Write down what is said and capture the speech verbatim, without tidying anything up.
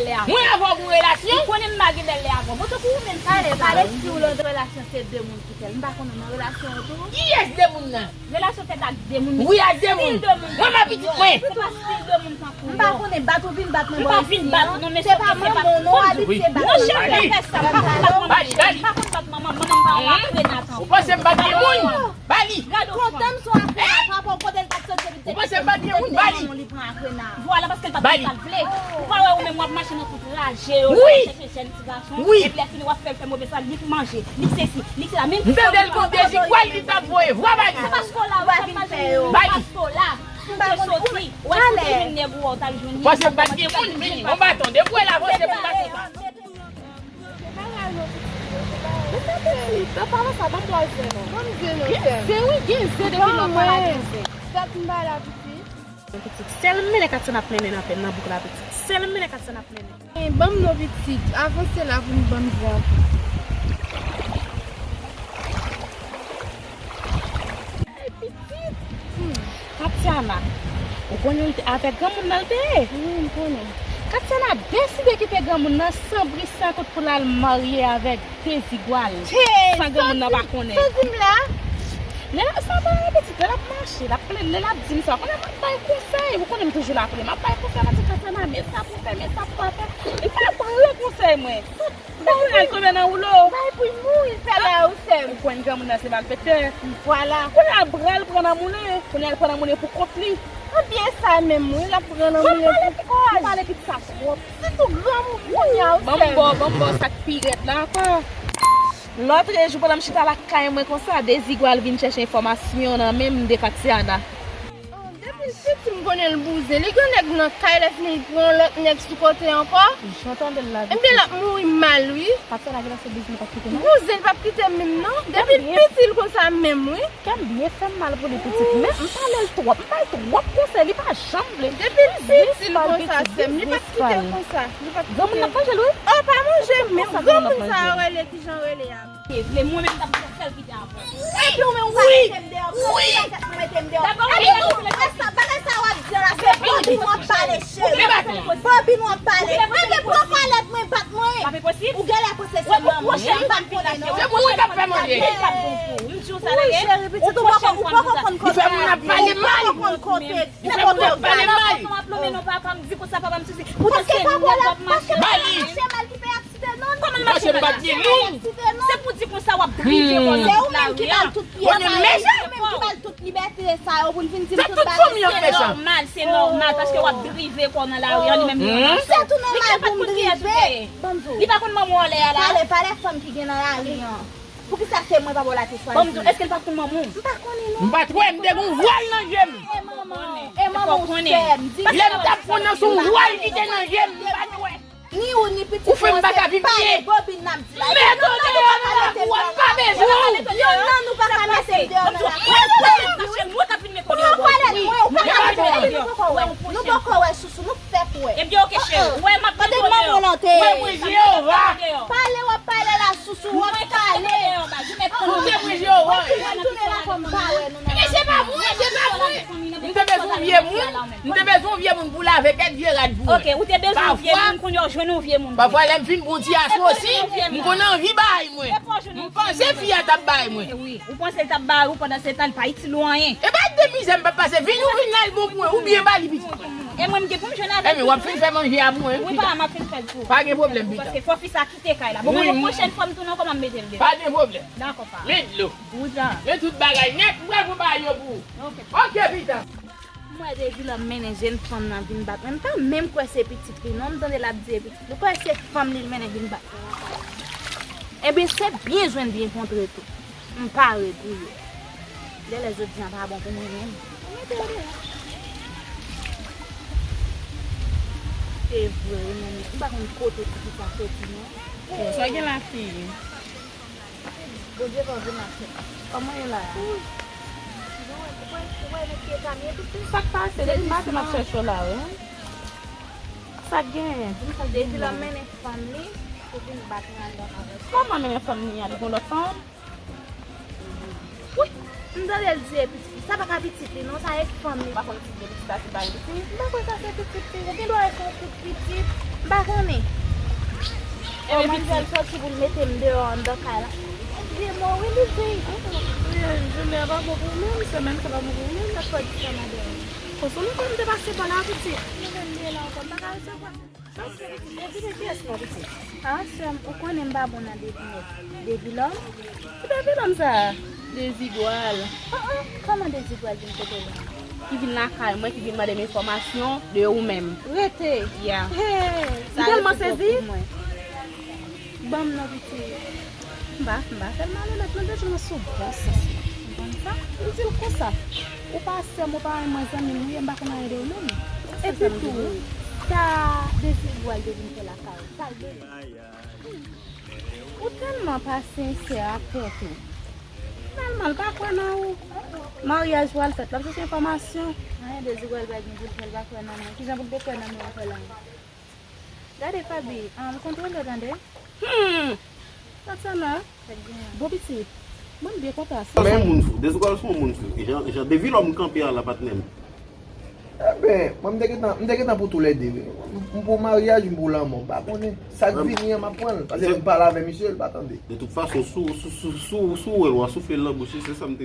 Mwen avè w gon relasyon? Ou konnen m pa gen bèl lè avè w. Bon, tankou ou menm, pale, pale, si w nan relasyon, se de moun ki fè l. M pa konnen nan relasyon an tou. Kiyès de moun nan? Relasyon fèt ak de moun. Wi, ak de moun. Mwen, m ap pitit mwen. Se pa stil de moun tankou w. M pa konnen bat ou vin bat mwen bò isi an. Se pa manman w non, abitye bat mwen. Monchè, fè sa. M pa konn bat manman. Manman m pa yon akrenan tankou w. Ou panse m bat de moun? Bali. Kontan m sou akrenan, pa pou kote l t ap soti epi te. Ou panse m bat de moun? Bali. Li pran akrenan. Vwala, paske l pa t konn sa l vle. Ou pa wè ou menm w ap mache nan tout raje yo, w ap chèche jèn ti gason, epi lè fini w ap fè l fè move sa, li k manje, li k sesi, li k sela, menm si sa. M tande l gon dezigwal li t ap voye vwa Bali. Se paske w la, w ap mache, paske w la, si w te soti, w wè si w te jwenn nèg ou wè w t al jwenn li. Ou panse m bat de moun? Vini, yon baton, depi w wè l avanse, m bat ou. Mesye pitit, an palan sa, ban m bò zen non. Ban m zen non, sè m. Gen zen, wi, gen zen depi lòt mwa la gen zen. Tèt m pa la pitit. Pitit, sèl mennen Katyana ap mennen nan pen nan bouk la, pitit. Sèl mennen Katyana ap mennen. Ban m non pitit, avanse la pou m ban m zen. Hey, pitit! Hmm. Katyana, ou konnen l te, avèk granmoun nan l te ye? Wi, m konnen. Katyana deside kite granmoun nan san bri san kout pou l al marye avèk dezigwal, san granmoun nan pa konnen. Sa w di m la? Lè l ap, sa pa yon pitit, lè l ap mache, l ap plenn, lè l ap di m sa, konnen m ap bay konsèy, ou konnen m toujou la pou li, m ap bay konsèy, m ap di Katyana, men sa pou w fè, men sa pou w pa fè. Li pa pran konsèy mwen. Kounye a l tonbe nan woulo. Bay pou l mouri, fè la ou sè m. Ou konn granmoun nan se malfektè. Vwala. Kounye a l pral pran nan moulen. Kounye a l pran nan moulen pou kont li. Ebyen sa menm wi, l ap pran nan moulen pou kòj. Ou pale pitit sa twòp. Sitou granmoun kounye a ou sè m. Ban m ba w, ban m ba w sa k pi rèd la ankò. Lòtrejou pandan m chita lakay mwen konsa, dezigwal vin chèche enfòmasyon nan men m de Katyana. Oh, depi l piti m konnen l bouzen. Li gen nèg nan kay, lè fini li pran yon lòt nèg sou kote ankò. Jan w tande l la, pitit. Ebyen l ap mouri mal wi. Katyana genlè se bouzen li p ap kite non. Bouzen li p ap kite m menm non. Depi l piti l konsa menm wi. Kè m byen fè m mal pou li pitit. Men m pale l twòp, m ba l twòp konsèy, li pa janm vle. Depi l piti l konsa sè m, li p ap kite l konsa. Li p ap kite l. Granmoun nan ap manje l wi. Oh, pa manje m menm. Granmoun sa yo rele, kijan yo rele a? Te vle, mwen menm m t ap fè l kite avè w. Epi ou menm ou pa mete m deyò, pran ti pakèt mwen mete m deyò. Epi ou wè sa, bagay sa w ap di an la, se Bobine w ap pale, cheri. Bobine w ap pale. Mwen menm pran palèt mwen bat mwen. Ou genlè panse se manman m, m pa konnen non. Se mwen k ap fè manje. Wi, cheri, pitit, ou poko, ou poko konn kote. Li fè moun ap pale mal. Ou poko konn kote. Li fè moun ap pale mal. Paske papa w la, paske papa w mache mal ki fè y ap site non l. Kòman l mache mal la? Se pou di konsa w ap drive kò w nan tout lari a. Se ou menm ki ba l tout pyès sa yo, se ou menm ki ba l tout libète sa yo pou l vin di m tout bagay. Se nòmal, se nòmal, paske w ap drive kò w nan lari a, li menm li yon gason. Se tou nòmal pou m drive. Ban m di w. Li pa konn manman w anlè a la. Pale, pale fanm ki gen nan lari an. Poukisa se mwen pa ba w la te chwazi? Ban m di w, èske l pa t konn manman w? M pa konnen non. M pa t wè, m te gen yon vwal nan je m. E manman w, e manman w sè m. Lè m t ap pran nan se yon vwal ki te nan je m, m pa t wè. Ni ou ni pitit mwen se pale bobin n ap di la. Mèt ou deyò nan lakou a, m pa bezwen w. Youn nan nou pa ka mete m deyò nan lakou a. Pran palèt mwen, ou pa ka mete m deyò. Nou poko wè, nou poko wè. Sou nou fèk wè. Ebyen, oke, cheri. Ou wè, m ap mete w deyò. Mwen, mwen, Jewova. Pale w ap pale la, sousou, w ap pale. Mwen, mwen, Jewova. Ou te mwen, Jewova. Ou vin tounen la kòm pa wè nou nan. Ebyen, se pa mwen, se pa mwen. M te bezwen yon vye moun. M te bezwen yon vye moun pou lave tèt vye rad pou mwen. Oke, ou te bezwen yon vye moun, kounye a w jwenn yon vye moun. Pafwa, lè m fin pran yon ti aswè osi, m konn anvi bay mwen. M panse fi a t ap bay mwen. Wi, ou panse l t ap bay ou pandan se tan, li pa itil ou anyen. E pa de mizè m p ap pase. Vin ou vin al bon pou mwen, oubyen ba li pitit mwen. E mwen m gen pou m jwenn avè l. Ebyen, w ap fin fè manje a pou mwen, wi, pita. Pa gen pwoblèm, pita. Paske fò fi sa kite kay la. Bon, mwen, yon pwochèn fwa m tounen ankò, m ap mete l deyò. Pa gen pwoblèm. Dakò, pa. Men dlo. Men tout bagay nèt, m pral prepare yo pou ou. Oke, pita. M wè Dezilòm mennen jèn fanm nan vin bat mwen. M pa menm kwè se pitit li non. M tande l ap di se pitit li. Ou kwè se fanm li l mennen vin bat mwen nan kay la? Ebyen, se byen jwenn, byen kontre tou. M pare pou yo. Genlè jodi a pa bon pou mwen menm. Se vre, wi, men m pa konn kote ti fi sa soti non. Sa gen la fi? Bondye va vin ak nou. Kòman ye la a? Ou wè, ou wè, ou wè nan ki eta m ye, pitit? Sa k pase? Depi maten m ap chèche w la, wi. Sa k genyen? Di m sa k genyen. Dezilòm mennen fanm li pou vin bat mwen anndan avèk. Kòman mennen fanm li a? Li gon lòt fanm? Wi, m tande l di e pitit li. Sa pa ka pitit li non, sa e fanm li. M pa konn si se pitit la, si pa pitit li. M pa kwè sa se pitit li. Ou gen dwa wè se yon kout pitit. M pa konnen. Manzèl soti pou l mete m deyò anndan kay la. Vye mo wi li di. Jounen an pa bon pou ou menm, semèn sa pa bon pou ou menm. Sa k fè w di sa, madanm? Konsa nou konn te pase pa la, pitit. Nou menm li la ankò, m pa ka resevwa. Epi de kiyès non, pitit? Ah, sè m, ou konnen m pa bon nan depi nèg, depi lòm. Ki depi lòm sa a? Dezigwal. Ah, ah, kòman Dezigwal vin kote w la? Ki vin lakay mwen, ki vin mande m enfòmasyon de ou menm. Rete. Ya. Hey, m tèlman sezi. Ban m non, pitit. M pa, m pa fè l malonèt, non, depi mwen sou bon sans mwen. Ou konn sa? M di l konsa. Ou pa sè m, ou pa renmen mwen, zanmi m ou ye, m pa konn anyen de ou menm. Epi tou, sa Dezigwal te vin fè lakay ou? Sa l te vin? Ou tèlman pa sensè ak tèt ou. Finalman, l pa kwè nan ou. Maryaj pral fèt, l ap chèche enfòmasyon. Anyen Dezigwal pa gen pou l fè, l pa kwè nan mwen. Kijan pou l te kwè nan mwen ankò la? Gade, Faby, um, kontwole w tande. Hmm! Gad sa la. Bon, pitit, mwen byen kontan sa. Men moun fou, Dezigwal se yon moun fou. Jan, jan de vilòm kanpe a la, patnè m. Eben, mwen m te gentan, m te gentan pou toulède, wi. M pou maryaj, m pou lanmò, m pa konnen. Sa k vini an, m ap pran l. Paske m pale avè misye, l pa tande. De tout fason, si w, si w, si w, si w, si w wè l, w a soufle l nan bouch li, se sa m te